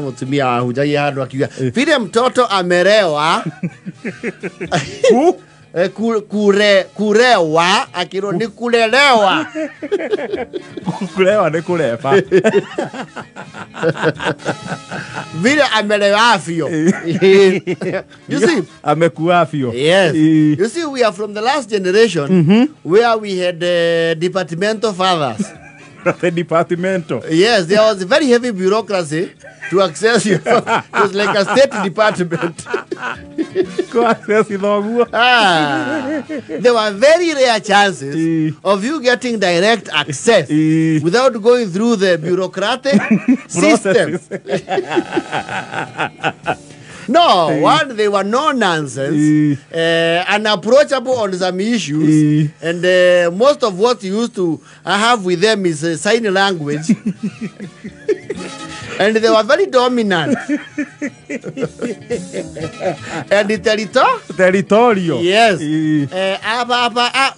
Mutumia wahunjagia handũ akiuga vile mtoto amerewa Ku? Kurewa akirwo ni kulelewa. Kurewa nĩ kũreba. Vile amelewa fio. You see, Amekua biũ. Yes. You see, we are from the last generation where we had departmental fathers. The departmental. Yes, there was very heavy bureaucracy to access your. It was like a state department. Kũ access thoguo. Ah, there were very rare chances of you getting direct access without going through the bureaucratic system. Processes. No, one, they were no nonsense, unapproachable on some issues, and most of what you used to have with them is sign language. And they were very dominant. And the territory? Territorial. Yes. Aba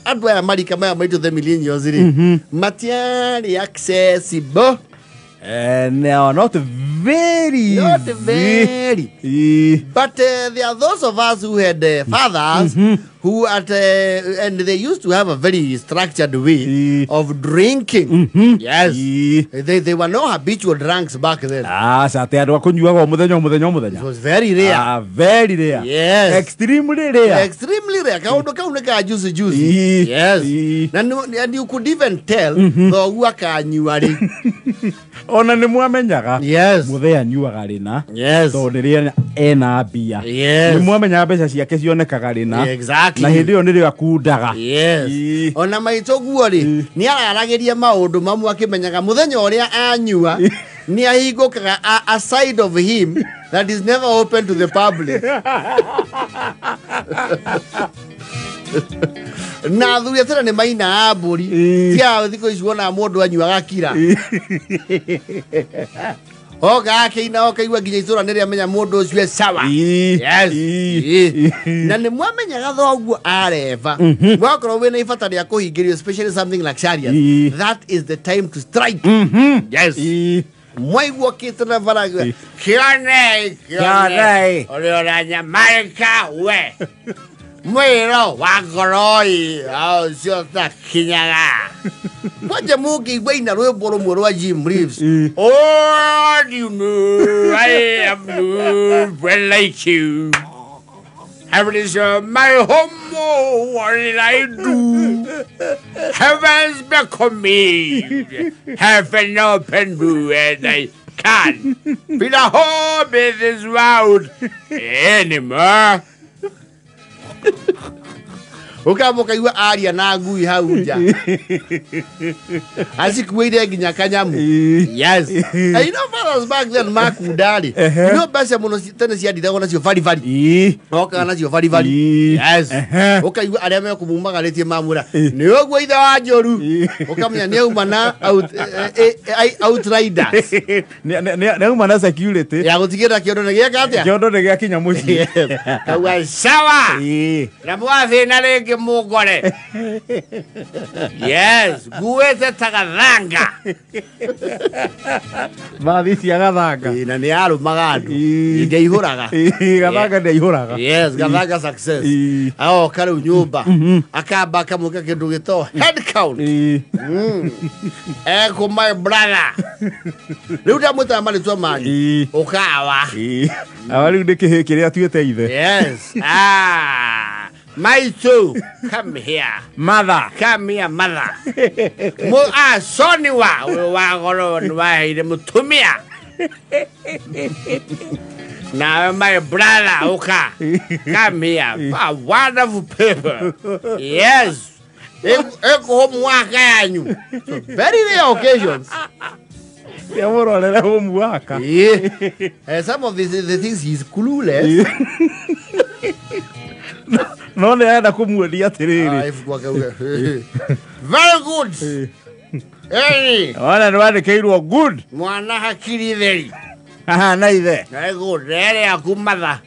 andũ aya marika maya maitũ the millennials rĩ, matiarĩ accessible. No, not very. Not very. But there are those of us who had fathers who at and they used to have a very structured way of drinking. Yes. They were no habitual drunks back then. Aca atä andå a kå nyuaga o må thenya o må thenya o må It thenya. was very rare. Ah, very rare. Yes. Extremely rare. Extremely rare. Kaundu kau nĩ ka juicy juicy. Yes. Na and you could even tell thoguo akanyua rĩ. Ona nä mwamenyaga. Yes. Må thee anyuaga rä na. Yes. Tondå rä rä ena mbia. Yes. Nä mwamenyaga mbeca ciake cionekaga rä na. Exactly. Na hä ndä ä yo nä rä o akundaga. Yes. Ona maitũ guo rĩ, nĩ araragĩria maũndũ mamwe akĩmenyaga mũthenya ũrĩa anyua nĩ ahingũkaga a side of him that is never open to the public. Na athuri atĩra nĩ mainaga mbũri. Tia thikũ ici wonaga mũndũ anyuaga kira oka akĩina ũkaigua nginya itũra nĩ rĩamenya mũndũ ũcio e sawa. Yes. Na nĩ mwamenyaga thoguo areba mwakorwo wĩna ibata rĩa kũhingĩrio, especially something luxurious, that is the time to strike. Yes. Mwaigua kĩte na bara kĩonei. Kĩonei. Ũrĩa ũranyamarĩka we mwĩro wa ngoroi ũcio takinyaga kwanja mũngĩigua ina rwĩmbo rũmwe rwa Jim Reeves. Oh, do you know I am not like you. Heaven is my home, oh, what did I do? Heaven's beckon me. Heaven open to and I can't feel a home in this world anymore. Ũkamba ũkaigua aria na ngui hau nja acikuĩire nginya kanyamu. Yes. And you know fathers back then makunda rĩ, you know mbeca mũno tene ciandithagwo nacio baribari. Okaga nacio baribari. Yes. Ũkaigua arĩa mekũmumagarĩtie mamwĩra nĩ ũguo ithe wa njũru, ũkamenya nĩ auma na outriders. Nä auma na security ya gũtigĩrĩra kĩondo nĩ gĩeka atĩa. Kĩondo nä gä akinya må ciä. Yes. Kauga sawa na mwathĩna rĩngĩ mũngore. Yes, nguĩte ta gathanga. Mathi cia gathanga. Ĩ, na nĩ arũmaga andũ. Ndiaihũraga. Gathanga nä aihå raga. Yes, gathanga success. Agoka rĩu nyũmba akamba akamũka kĩndũ gĩtagwo head count. Eko my brother rĩu ndamwĩtaga marĩtwa manyu ũkawa. Awa rä u nä kä hä kä rä a tuä te ithe. Yes, ah, maitũ, come here. Matha. Come here, mother. Mu ah soni wa ũyũ wa goro nĩ waheire mũtumia. Nawe my brother ũka, come here. A wonderful people. Yes. Ĩkũhũ mwaka yanyu. So very rare occasions. Nä amå rorere å mwaka. Yeah. Some of the things he's clueless. No nä arenda kå muonia atä rä Ah, rä ibuku akauga, very good. Eni, ona nä wandä kä irwo good. Mwana hakiri theri. Haha na ithe. Very good. Rere yaku matha.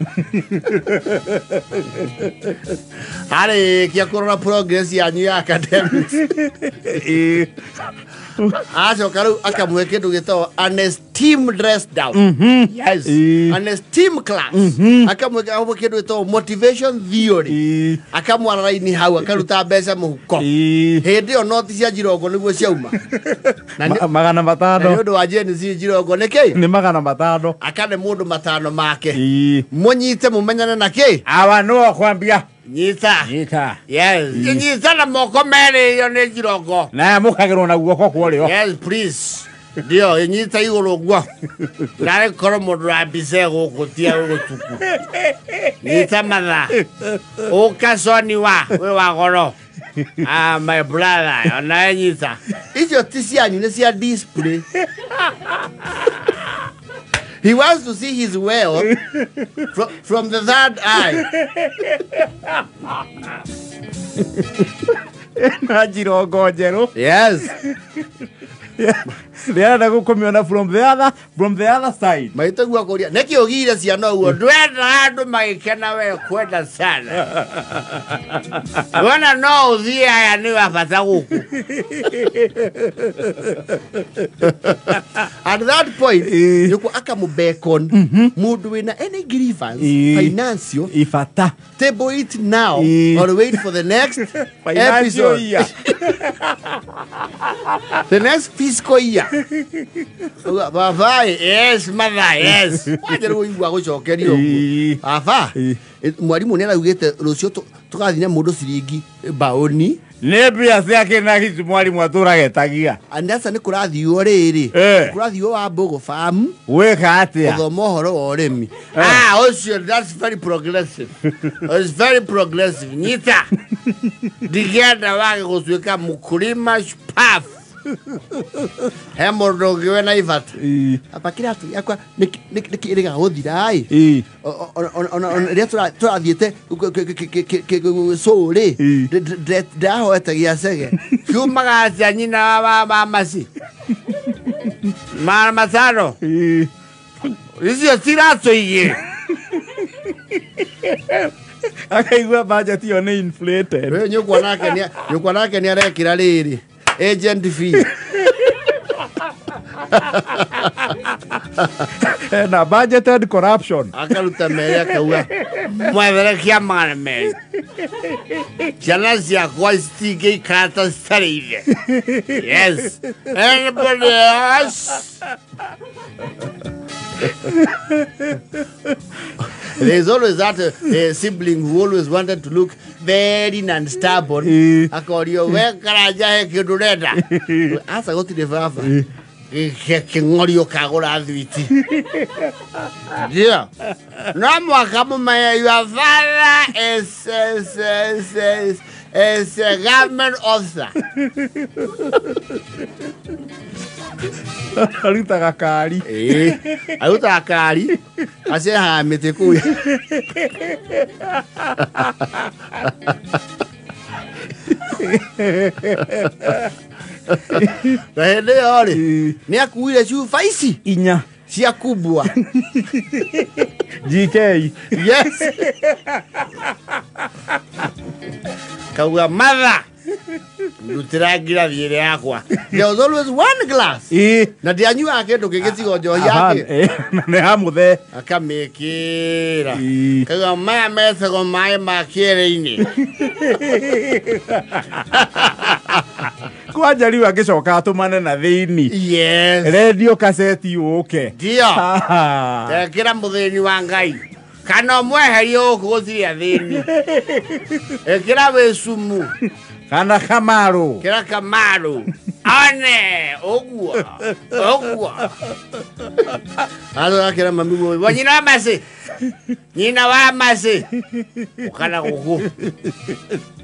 Arĩkia kũrora progress yanyu ya academics. Acoka rĩu akamũhe kĩndũ gĩtagwo an esteem dress down. Yes. An esteem class. Akamũhe kĩndũ gĩtagwo motivation theory. Akamwara raini hau akaruta mbeca mũhuko. Hĩndĩ ĩyo noti cia njirongo nĩguo ciauma. Na nĩ 500. na nĩ ũndũ wa Gen Z njirongo nĩ kĩ? Nĩ 500. Akane mũndũ 5 make. Mũnyite mũmenyane na kĩ? Awa no kwambia. Nyita. Nyita. Yes. Nyita na moko merĩ iyo nĩ njirongo. Na mũkagĩrwo na guoko kwa ũrĩo. Yes, please. Ndio, nyita igũrũ ũguo. Narĩ korwo mũndũ wa mbica gũkũ tia gũtuku. Nyita mathaa. Ũka coni wa, wĩ wa goro. Ah, my brother, onawe nyita. Icio ti cianyu nĩ cia display. He wants to see his wealth from the third eye. Na njirongo njerũ. Yes. Ndĩrenda gũkũmĩona from the other side. Maitũ kũria nĩkĩ ũgire ciana ũguo ndwendaga andũ magĩkena we kwenda sana. Wona no ũthiĩ aya nĩ wa bata gũkũ. At that point nyũkwa akamũbekon mũndũ wĩna any grievance financial ibata table it now or wait for the next financial episode. Year. The next fiscal year. Baba, yes, mother, yes. Wajere ũigua gũcokerio ũguo. Baba, mwarimũ nĩ araugĩte rũciũ tũgathiĩ na mũndũ ciringi mbaũni. Nĩ mbia ciake na hici mwarimũ atũraga etagia. Andasa nĩ kũrathiwo rĩrĩ. Kũrathiwo wa Mbogo Farm. Wĩka atĩa? Gũthoma ũhoro wa ũrĩmi. Ah, ũcio, that's very progressive. It's very progressive. Nyita. Ndingĩenda wage gũtuĩka mũkulima shupavu. He mũndũ ũngĩ wĩna ibata. Aba kĩratũ gĩakwa nĩkĩrĩga gũthira ĩ. Ona rĩrĩa tũrathiĩte cũũ rĩ, ndĩrahoete gĩa cege. Kiumaga atĩa nyina wa maci? 500. Icio ti iratũ igĩrĩ. Akaigua budget ĩyo nĩ inflated. Rĩu nyũkwa nake nĩ arekĩra rĩrĩ. Agent fee. Na budgeted corruption. Akaruta mere akauga mwetherekia 200. Ciana ciakwa citingĩikara ta citarĩ ithe. Yes. Anybody else? There's always that sibling who always wanted to look very and stubborn. Akorio we karanja he kĩndũ ũrenda. Aca gũtirĩ baba. Kĩng'orio kagũra thwiti. Ndio. No mwaka mũmenye your father is a government officer. Arutaga kari. Arutaga kari. Acehaga mĩtĩ kũu. Na hĩndĩ ĩyo rĩ, nĩ akuire cuba ici 4 cia kubwa. GK. Yes. Kauga mother ndutĩra ngirathi ĩrĩa yakwa. There was always one glass. Na ndianyuaga kĩndũ kĩngĩ tiga njohi yake. Nĩ ya mũthee. Akamĩkĩra. Kauga maya metagwo maĩ ma kĩere-inĩ. Kwanja rĩu angĩcoka atũmane na thĩini. Yes. Radio cassette yũke. Ndio. Tekĩra mũthĩni wa Ngai. Kana ũmweherie gũkũ gũtirĩ athĩni. Ĩkĩra wĩcumu. Kana kamaru. Kĩra kamaru. One ũguo. Ũguo. Andũ akĩra mami guo, nyina wa maci. Nyina wa maci. Ũkana gũkũ.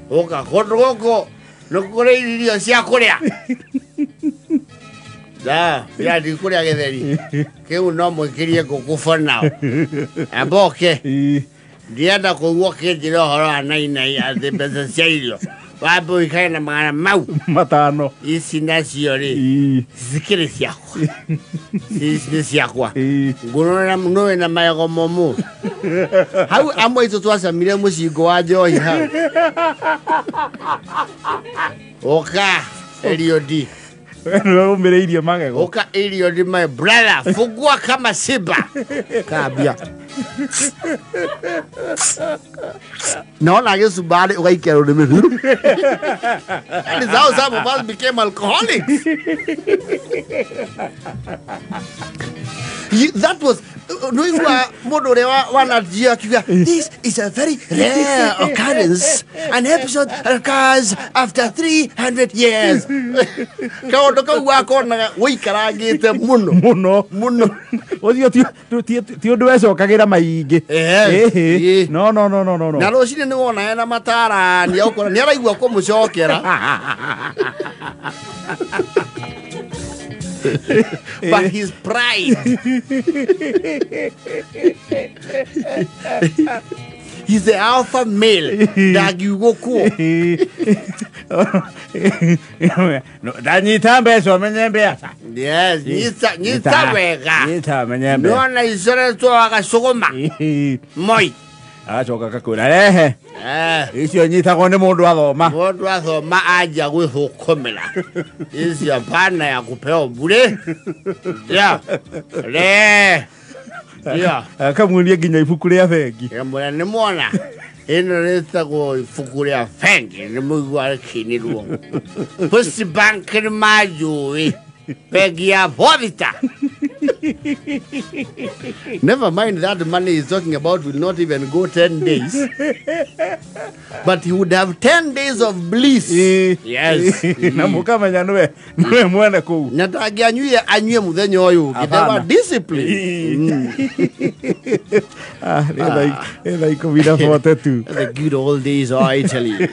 Ũka kũndũ gũkũ nĩ kũrĩ irio cia kũrĩa. Da, ya ndikũrĩa gĩtheri. Kĩu no mwĩkĩrie ngũkũ for now. Amboke. Ndienda kũigua kĩnjĩra ũhoro wa nainai atĩ mbeca cia irio. Wambe ũikare na 500. Ici nacio rĩ, cikĩrĩ ciakwa. Ici nĩ ciakwa. Ngũrũre nũĩ na magego momũ. Hau amwe aitũ twacamire mũcingo wa njohi hau. Ũka, Eliudi. We nĩwe ũmĩrĩirie magego. Uka irio my brother, fungua kama simba. Kambia. Naona gĩcumbari ũgaikia rũrĩmĩ. That is how some of us became alcoholics. That was nĩigua mũndũ ũrĩa wanajia akiuga, this is a very rare occurrence, an episode occurs after 300 years. Kaũndũ kau wakonaga wĩikarangĩte mũno Mũno. Mũno. Ũcio ti ũndũ wecokagĩra maingĩ. Ĩĩ. No, no, no, no, no, no. Na rũcinĩ nĩ wona ena matarania ũkona nĩ araigua kũmũcokera, but his pride, he's the alpha male, ndangiugũkwo. Ndanyita mbeca ũmenye mbeca. Yes, nyita nyita wega. Nyita ũmenye mbeca. Nona icoretwo agacũgũma moi. Agacoka akakwĩra rehe. Eh. Icio nyitagwo nĩ mũndũ athoma. Mũndũ athoma anja gwĩthũkũmĩra, icio hapana ya kupewa bure ya re ya. Akamuonia nginya ibuku rĩa bengi. Mwĩra nĩ mwona ĩno rĩtagwo ibuku rĩa bengi, nĩ mũigua rĩkĩinĩrwo Post Bank, nĩ manjũĩ bengi ya Bobita. Never mind that money he's talking about will not even go 10 days, but he would have 10 days of bliss. Yes. Na mũkamenya nĩwe mwene kũu. Na ndangĩanyuire anyue mũthenya ũyũ ũngĩ. There were Hapana. discipline. Ah, nĩ thaa 10:42. The good old days, I tell you.